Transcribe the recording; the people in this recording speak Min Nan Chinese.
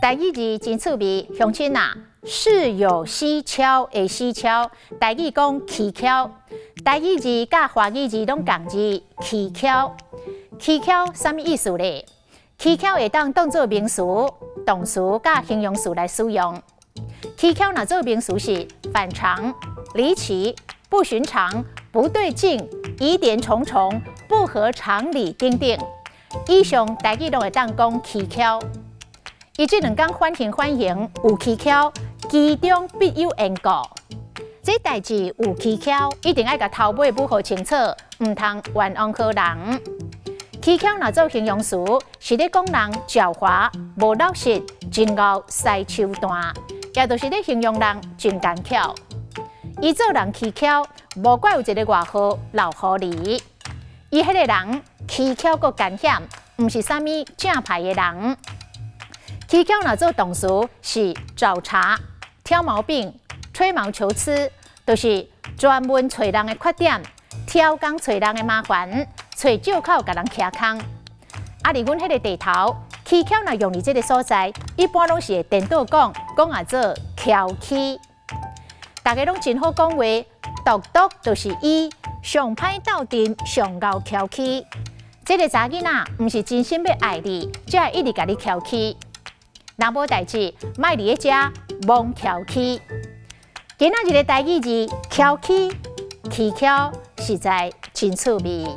台語字真趣味，鄉親啊，事有蹊蹺的蹊蹺，台語講蹊蹺，台語字佮華語字攏仝字蹊蹺。蹊蹺啥物意思咧？蹊蹺會當當做名詞、動詞佮形容詞來使用。蹊蹺若做名詞是反常、離奇、不尋常、不對勁、疑點重重、不合常理等等。以上台語攏會當講蹊蹺。伊這兩工反應反應有蹊蹺，其中必有緣故。這代誌有蹊蹺，一定愛共頭尾補予清楚，毋通冤枉予人。蹊蹺若做形容詞，是咧講人狡猾、無老實、真𠢕使手段，也就是咧形容人真奸巧。伊做人蹊蹺，無怪有一个外號老狐狸。伊彼个人蹊蹺閣奸險，毋是啥物正派的人。蹊蹺若做動詞是找茬、挑毛病、吹毛求疵，就是專門揣人的缺點，刁工揣人的麻煩，揣藉口共人徛空。啊，佇阮彼个地頭，蹊蹺若用佇這个所在，一般攏是會顛倒講，講啊做蹺蹊。大家攏真好講話，獨獨就是伊上歹鬥陣，上𠢕蹺蹊。這个查囡仔毋是真心欲愛你，才會一直共你蹺蹊。若無代誌，莫佇咧遮罔蹺蹊。今仔日的台語字蹺蹊，蹊蹺實在真趣味。